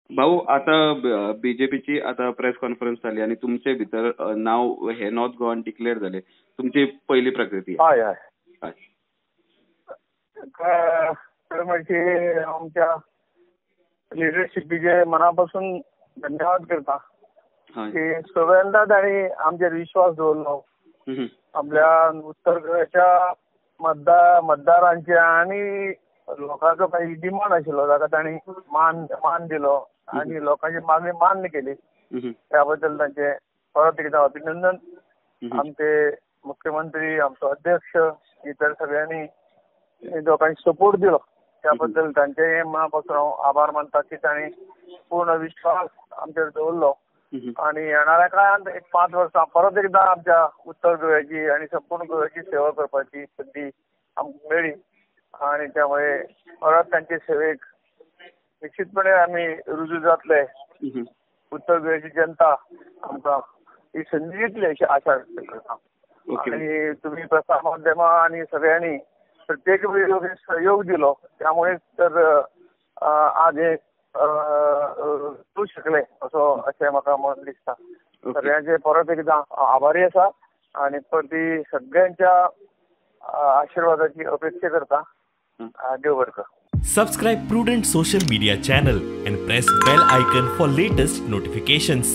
भाऊ, आता बीजेपीची आता प्रेस कॉन्फरन्स जाली आनी तुमचे भितर नाव हे नॉर्थ गोवान डिक्लेअर जाले, तुमची पयली प्रकृती. हय हय, खरं म्हणजे आमच्या लिडरशिपीचे मनापासून धन्यवाद करता की सगळ्यांना तांणी आमचेर विश्वास दवरलो, आपल्या उत्तर गोंयच्या मतदारांचे आनी लोकांचो काही डिमांड आशिल्लो ताका तांणी मान दिलो आनी लोकांची मागणी मान्य केली. त्याबद्दल तांचे परत एकदा अभिनंदन. आमचे मुख्यमंत्री, आमचो अध्यक्ष, इतर सगळ्यांनी लोकांनी सपोर्ट दिलो त्याबद्दल तांचे मनापासून हांव आभार मानता की तांणी पूर्ण विश्वास आमचेर दवरलो आणि येणाऱ्या काळात एक 5 वर्सां परत एकदा आमच्या उत्तर गोव्याची आणि संपूर्ण गोव्याची सेवा करपाची संदी आमकां मेळ्ळी आणि त्यामुळे परत तांचे सेवेक निश्चितपणे आमी रुजू जातले. उत्तर गोव्याची जनता आमकां ही संदी दितली अशी आशा व्यक्त करता. आणि तुम्ही प्रसार माध्यमां आणि सगळ्यांनी प्रत्येक वेळी सहयोग दिलो त्यामुळे तर आज हे करूं शकले असो अशें म्हाका मन दिसता. सगळ्यांचे परत एकदा आभारी आसा आणि परती सगळ्यांच्या आशीर्वादाची अपेक्षा करता. देव बरं कर. Subscribe Prudent social media channel and press bell icon for latest notifications.